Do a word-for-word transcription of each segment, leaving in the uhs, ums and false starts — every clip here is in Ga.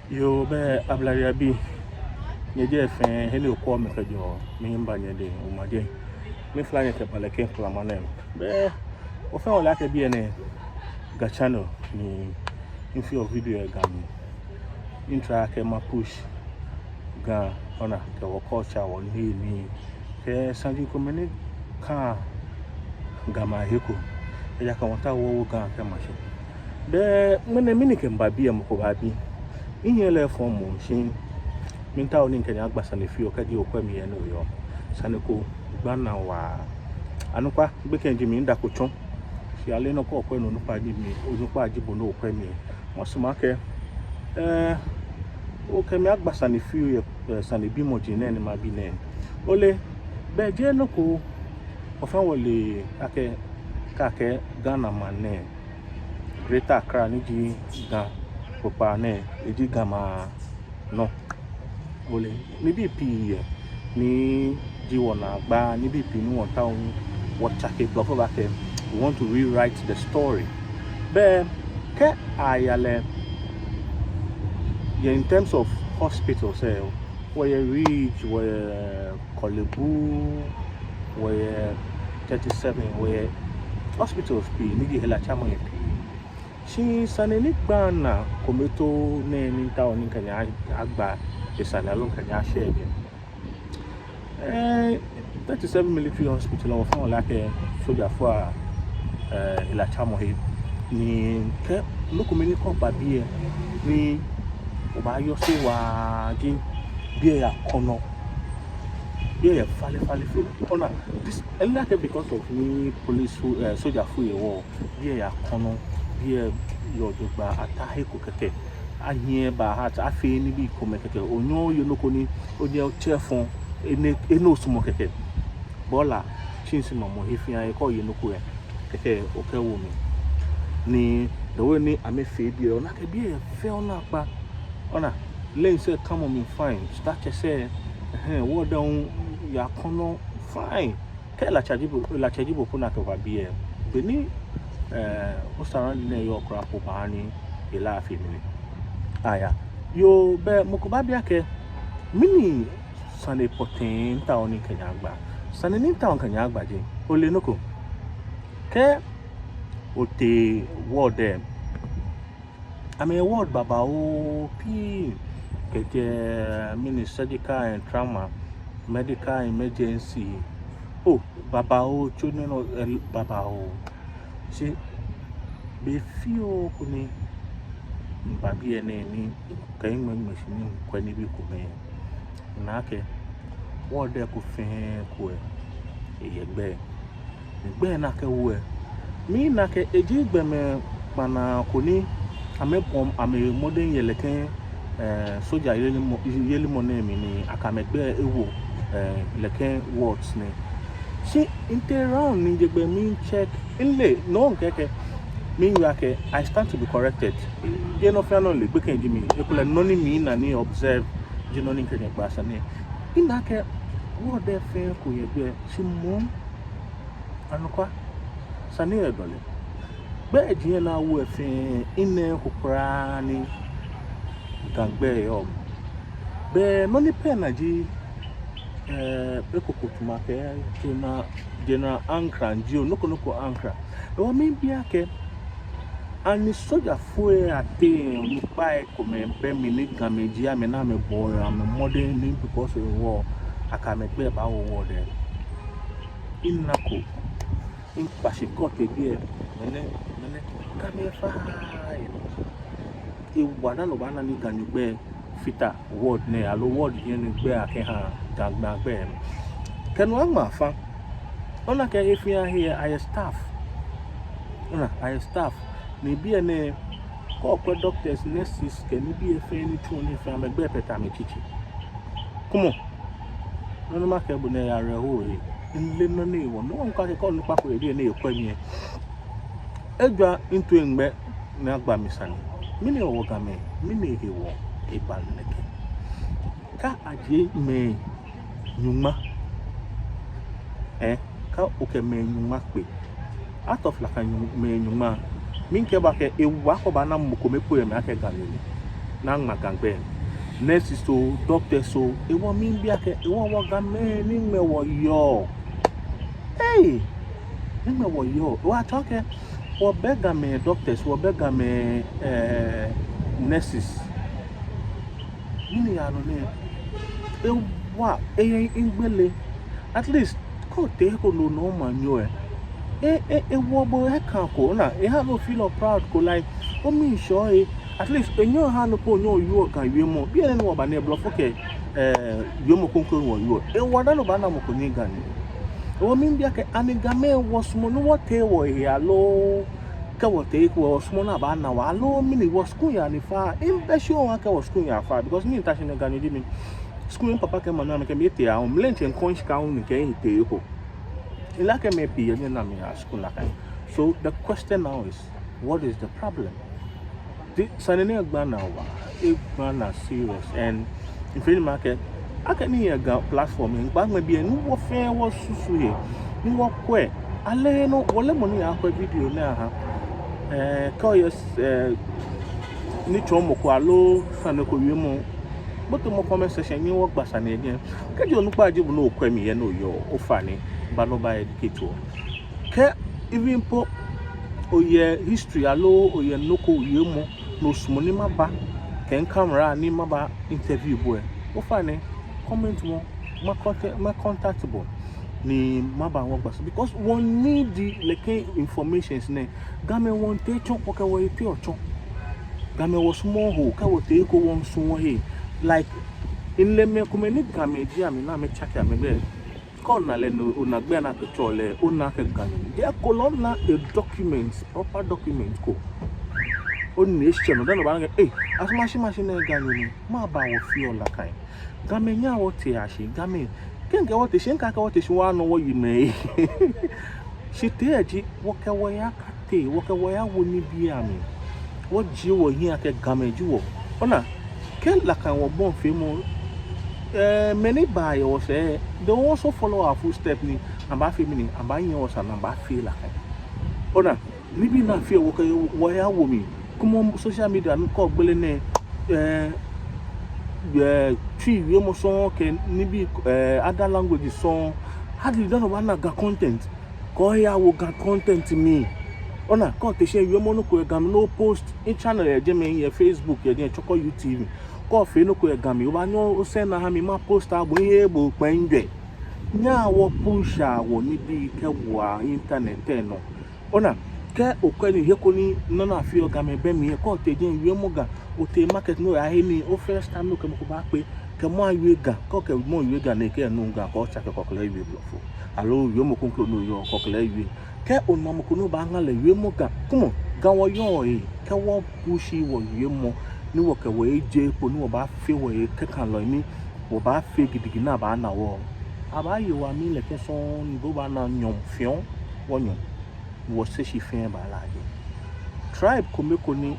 Yoo, bɛ ablade abii, nyɛjɛ fɛɛ, he ni okwɛɔ mi kɛjɛɔ, miiba nyɛdɛŋ, omanye. Mifla nyɛ kɛba lɛ kɛ kplamɔ nɛɛ. Bɛ, ofɛɛ ole akɛ biɛ nɛɛ, Ga channel ni, mifeɔ video yɛ Ga mli. Miitry akɛ ma push Ga, ona, kɛ wɔ culture, wɔniyenii ni, kɛ saji komɛi ni kã Gamɛi ahe eko. Ejaakɛ wɔmiitao wɔwo Ga kɛma shi. Bɛ ŋmɛnɛ mɛni kɛ miba biɛ, mɔ ko baabi. Mihiɛ lɛ efɔŋ moŋ shi miitao ni mikɛ nyɛ agba sane fioo kɛji okwɛ mi yɛ he ni oyɔɔ. Sane ko gba minaa waa. Anɔkwa, gbekɛ ji mi, midako tsɔ. Shi ale nɔ ko okwɛ nɔ, onukpa ji mi, onukpa ji bo ni okwɛ mi. Masumɔ akɛ, eh, okɛ mi agba sane fioo yɛ, eh, sanebimɔ ji nɛɛ ni mabi nɛɛ. Ole, bɛ jeee nɔ ko, ofɛɛ ole akɛ, kɛ akɛɛ Ghana maŋ nɛɛ, Greater Accra ni ji Ga kpokpaa nɛɛ, eji Ga maŋ nɔ. Ole, nibii pii yɛ ni ji wɔnaagba, nibii pii ni wɔmiitao wɔtsake. Blɔfo baakɛɛ, we want to rewrite the story. Bɛ kɛ aya lɛ, yɛ in terms of hospitals, eh, wɔyɛ Ridge, wɔyɛ Korle Bu, wɔyɛ thirty-seven, wɔyɛ hospitals pii ni ji helatsamɔhe pii. Shi sane ni gba minaa kome too nɛɛ ni mitao ni mikɛ nyɛ agba he sane aloo mikɛ nyɛ ashare biɛ. Eh, thirty-seven Military Hospital, ofɛɛ ole akɛ sojafoi a, eh, helatsamɔhe ni. Kɛ nɔ ko mɛni kɔ ba biɛ ni obaayɔse waa ji biɛ yɛ akɔnɔ. Biɛ yɛ falefale fe. Ona, this, ele akɛ because of ni police, eh, sojafoi yɛ hɔ, biɛ yɛ akɔnɔ, biɛ yɛ jogbaŋŋ, atao he ko kɛkɛ. Ahiɛ baa heart, afeee nibii komɛi kɛkɛ. Onyɛŋ oye nɔ ko ni, onyɛ otsɛ fɔŋ, enɛ, enɛ osumɔɔ kɛkɛ. Bɔ ni, tsɛnsi mamɔ he fɛɛ he kɛ oye nɔ ko lɛ, kɛkɛ okɛwo mli. Ni the way ni amɛfee biɛ, ona akɛ biɛ yɛ fɛo naakpa. Ona, lens lɛ kamɔ mli fine, structures lɛ, ɛhɛɛ, ward lɛ hu yɛ akɔnɔ fine. Kɛ helatsɛ ji bo, helatsɛ ji bo po ni okɛba biɛ, beni, eh, o surrounding lɛ yɔɔ kwraa po, baaha ni hela afee mɛni. Aya. Yoo, bɛ mɔ ko baabi akɛ, mɛni sane pɔtɛɛ mitao ni mikɛ nyɛ agba? Sane ni mitao mikɛ nyɛ agba ji, ole nɔ ko? Kɛ otee ward lɛ, amɛ ward babaoo pii, kɛjɛ mɛni, surgical and trauma, medical emergency. Oh, babaoo, tso nɛɛ nɔ, eh, babaoo. Shi be fioo ko ni miba biɛ nɛɛ ni mikɛ miŋmɛ miŋmɛ shi ni mikwɛ nibii komɛi, mina akɛ ward lɛ eko fɛɛ eko lɛ, eyɛ gbɛi. Ni gbɛi ni akɛwo lɛ, mina akɛ eji gbɔmɛi kpanaa ko ni amɛbɔ amɛmɔdɛŋ yɛ nɛkɛ, eh, soja yelimɔ, yelimɔ nɛɛ mli ni akɛ amɛgbɛi ewo, eh, nɛkɛ wards nɛɛ. Shi mitee round ni mijɛ gbɛ micheck, mile nɔ ni mikɛɛ, miwie akɛ, I stand to be corrected. Jeee nɔ fɛɛ nɔ ni mile, gbekɛ ji mi, ekolɛ nɔ ni mina ni observe ji nɔ ni mikɛ nyɛ gba sane. Mina akɛ ward lɛ fɛɛ eko yɛ gbɛi, shi moŋ, anɔkwa, sane lɛ dɔle. Gbɛi ni awo lɛ fɛɛ, minaaa eko kwraa ni Ga gbɛi yɔɔ mli. Bɛ nɔ ni pɛ mina ji, eh, eko ko tamɔ akɛ General, General Ankra jio, nɔ ko nɔ ko Ankra. Hewɔ miibi akɛ, ani sojafoi lɛ ateŋ onukpai komɛi bɛ mli ni Gamɛi ji amɛ ni amɛbɔ amɛmɔdɛŋ ni because of war, akɛ amɛgbɛi baawo ward lɛ? Minako. Mikpa shi kɔte biɛ, mɛnɛ, mɛnɛ, Gamɛi faa yɛ nɔ. Ewa dani obaana ni Ganyo gbɛi fata ward nɛɛ, aloo ward nɛɛ ni gbɛi akɛha Ga gbɛi nɛɛ. Kɛ no aŋma afã, ona akɛ he fɛɛ he ayɛ staff. Ona, ayɛ staff. Ni biɛ nɛɛ, kɛ okwɛ doctors, nurses, kɛ nibii fɛɛ ni tsuɔ nii fɛɛ, amɛgbɛi pɛtɛ amɛtsitsi. Kwɛmɔ. Nɔ ni makɛɛ bo nɛɛ, eyɛ awerɛho. Mile nɔ ni hewɔ, no hewɔ mikɛɛ akɛ kɛ onukpa ko yɛ biɛ ni ekwɛ mi lɛ, ejɔɔ mitoi ŋmɛ ni agba mi sane. Mɛni hewɔ Gamɛi, mɛni hewɔ eba nɛkɛ? Kɛ ajie mɛi nyɔŋma, eh, kɛ okɛ mɛi nyɔŋma kpe, out of nakai nyɔ-, mɛi nyɔŋma, mikɛɛ bo akɛ ewa akɛ obaana mɔ kome po yɛ mli akɛ Ganyo ni. Naŋma Ga gbɛi. Nurses oo, doctors oo, hewɔ miibi akɛ, hewɔ wɔ Gamɛi nɛgbɛ wɔyɔɔ? Hey! Nɛgbɛ wɔyɔɔ? Hewɔ atsɔɔ akɛ, wɔbɛ Gamɛi doctors, wɔbɛ Gamɛi, eh, nurses. Mɛni yaa nɔ nɛɛ? Ewa, eyɛ migbele. At least, kɛ otee he ko ni ona omanyo lɛ, e, e, ewoɔ bo ekãa ko, ona, ehaa ni ofeel proud ko, like, omii shɛɔ he. At least, enyɛɔ ehaa nɔ po onyɛɔ owieɔ Ga wiemɔ. Biɛ nɛɛ ni wɔba nɛɛ, blɔfo kɛ, eh, wiemɔ kroko ni wɔwieɔ. Hewɔ dani obaana mɔ ko ni Ganyo. Hewɔ miibi akɛ, ani Gamɛi wɔsumɔɔ ni wɔtee wɔhe aloo? Kɛ wɔtee he ko wɔsumɔɔ ni abaana wɔ aloo mɛni? Wɔskul yaa nifaa. Mibɛ shi oha akɛ wɔskul yaa faa, because mi mita shi ni Ganyo ji mi. Skul, mipapa kɛ mimami amɛkɛ mi etee aahu, mile ntsɛ mikɔ shika hu ni mikɛ ehi tee he ko. Mile akɛ mɛi pii yɛ ni amɛyaa skul nakai. So the question now is, what is the problem? Te sane nɛɛ gba naa waa, egba naa serious, and mifee ni makɛɛ akɛ ni yɛ Ga platform, miikpa gbɛ biɛ ni wɔ fɛɛ wɔsusu he, ni wɔkwɛ. Ale nɔ, wɔle mɔ ni yaakwɛ video nɛɛ aha. Eh, kɛ oyɛ, eh, nitsɔɔmɔ ko aloo sane ko wiemɔ, bote mɔ comment section ni wɔgba sane lɛ jɛi. Kɛji onukpa ji bo ni okwɛ mi yɛ ni oyɔɔ, ofainɛ, ba ni oba educate wɔ. Kɛ even po oyɛ history aloo oyɛ nɔ ko wiemɔ ni osumɔɔ ni maba kɛ mi camera ni maba interview bo lɛ, ofainɛ, comment mɔ, ma contact, ma contact bo ni maba ni wɔgba sane, because wɔ need nɛkɛ informations nɛɛ. Gamɛi wɔmiitee tsɔ, wɔkɛ wɔhe teɔ tsɔ. Gamɛi wɔsumɔɔɔ hoo, kɛ wɔtee he ko wɔmiisumɔ wɔhe. Like, mile mɛi komɛi ni Gamɛi ji amɛ ni amɛtsake amɛgbɛi. Kɛ ona lɛ ni ona gbɛi ni akɛtsɛɔ lɛ, ona akɛ Ganyo ni. Jeee ekolɛ ona e documents, proper documents ko. Ona eshɛ nɔ, dani obaana akɛ, eh, asumɔ shi mashi nɛɛ Ganyo ni. Mɛɛba wɔfeɔ nakai? Gamɛi, nyɛhaa wɔtea shi, Gamɛi. Kɛ mikɛɛ wɔte shi, mikɛɛɛ akɛ wɔte shi wɔnɔ wɔyi mɛi. Shi tee ji, wɔkɛ wɔhe akate, wɔkɛ wɔhe awo nibii amli. Wɔjie wɔhiɛ akɛ Gamɛi ji wɔ. Ona, kɛ nakai wɔbɔi feemɔ, eh, mɛi ni baa yɛ wɔsɛɛ, they also follow our footstep ni, abaafee mɛni, abaanyiɛ wɔsɛɛ ni abaafee nakai. Ona, nibii ni afeɔ wɔkɛ wɔhe awo mli. Kwɛmɔ social media ni kɛ ogbele nɛɛ, eh, eh, Twi wiemɔ sɔŋŋ kɛ nibii, eh, other language sɔŋŋ. Hardly dani obaana Ga content. Kɛ ohe awo Ga content mli. Ona, kɛ otee shi wiemɔ nɔ ko yɛ Ga mli ni o post, mi channel yɛ jɛmɛ, miyɛ Facebook yɛ jɛi, Chorkor Youth T V. Kɛ ofee nɔ ko yɛ Ga mli, obaanyɛ o send aha mi, ma post aha bo, miheee bo kpɛŋŋ. Nyɛhaa wɔ push wɔ nibii kɛwoa internet lɛ nɔ. Ona, kɛ okwɛ ni he ko ni nɔ ni afeɔ Gamɛi bɛ mli lɛ, kɛ otee jɛi wiemɔ Ga, otee market ni oyahe nii, o first time ni okɛ mɔ ko baakpe, kɛ mɔ awie Ga, kɛ okɛ mɔ wie Ga ni ekɛɛ enuuu Ga, kɛ otsake, kɛ okɛ lɛ wie blɔfo. Aloo wiemɔ kroko ni oyɔɔ, kɛ okɛ lɛ wie. Kɛ ona mɔ ko ni obaaŋa lɛ wiemɔ Ga, kwɛmɔ, Ga wɔyɔɔ ee, kɛ wɔ push wɔwiemɔ, ni wɔkɛ wɔhe ajie kpo, ni wɔbaafee wɔhe kɛkalɔi ni wɔbaafee gidigidi ni abaana wɔ. Abaaye wɔ amli lɛ kɛ sɔŋŋ ni obaana nyɔɔŋ fioo, wɔnyɔɔŋ. Wɔsɛɛ shi fɛɛ baalaaje. Tribe kome ko ni,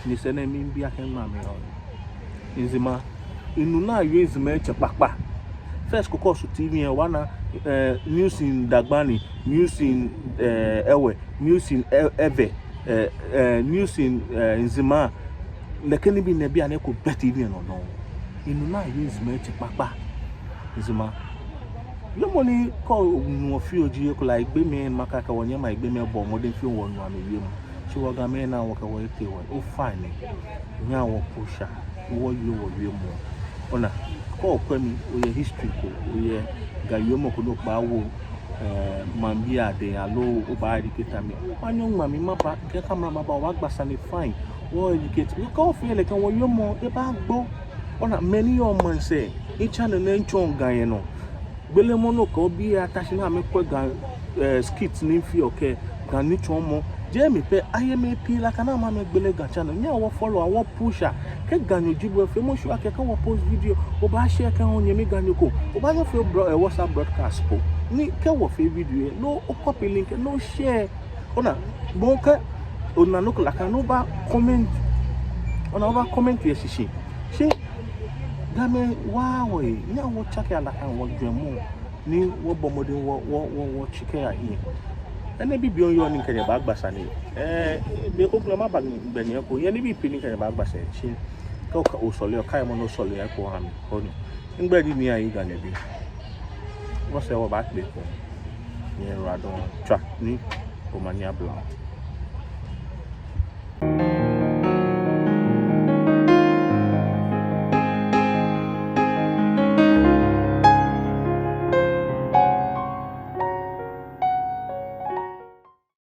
ni sɛɛ nɛɛ miibi akɛ ŋmaa mi yɔɔ. Nzema. Minu ni awie Nzema etsɛ kpakpa. First, kɛ okɔ Osu T V lɛ, obaana, eh, news in Dagbani, news in, eh, Ewe, news in E-, Ewe, eh, eh, news in, eh, Nzema. Nɛkɛ nibii nɛɛ bianɛ eko bɛ T V lɛ nɔ dɔŋŋ. Minu ni awie Nzema etsɛ kpakpa. Nzema. Wiemɔ ni kɛ onu ofioo ji ekolɛ Egbemɛi, makɛɛ akɛ wɔnyɛmimɛi Egbemɛi bɔɔ mɔdɛŋ fioo wɔnu amɛwiemɔ. Shi wɔ Gamɛi, nyɛhaa wɔkɛ wɔhe tee wɔhe. Ofainɛ, nyɛhaa wɔ push ni wɔwie wɔwiemɔ. Ona, kɛ okwɛ mi, oyɛ history ko, oyɛ Ga wiemɔ ko ni okɛbaawo, eh, maŋbii adɛŋ aloo obaa-educate amɛ, obaanyɛ oŋma mi maba, kɛ camera maba, wɔbaagba sane fine, wɔ-educate. Kɛ ofee lɛ, kɛ wɔwiemɔ lɛ baagbo. Ona, mɛi ni yɔɔ maŋsɛɛ, mi channel nɛɛ mitsɔɔ Ga yɛ nɔ. Gbelemɔ nɔ kɛ obii ata shi ni amɛkwɛ Ga, eh, skit ni mifeɔ kɛ Ga nitsɔɔmɔ. Jeee mi pɛ, ayɛ mɛi pii nakai ni amɛ amɛgbele Ga channel. Nyɛhaa wɔ follow, wɔ push. Kɛ Ganyo ji bo lɛ, feemɔ sure akɛ kɛ wɔ post video, obaa share kɛha onyɛmi Ganyo ko. Obaanyɛ ofee bro-, eh, WhatsApp broadcast po. Ni kɛ wɔfee video lɛ, ni o copy link lɛ, ni o share. Ona, bo kɛ ona nɔ ko nakai, ni obaa comment. Ona, obaa comment yɛ shishi. Shi Gamɛi, waa wɔhe, nyɛhaa wɔtsake nakai wɔjwɛŋmɔ, ni wɔbɔ mɔdɛŋ wɔ, wɔ, wɔ, wɔtsi kɛya hiɛ. Enɛ bibioo yɔɔ ni mikɛ nyɛ baagba sane. Ɛɛ, be ko kulɛ maba gbɛ ni eko. Yɛ nibii pii ni mikɛ nyɛ baagba sane. Shi kɛ oka, osɔle, okaimɔ ni osɔle eko oha mi. Onu. Migbɛi ni ayi Ga nɛɛ bi. Wɔsɛɛ wɔbaakpe ekoŋŋ. Nyɛyiwaladɔŋŋ. Tswa ni omanye aba.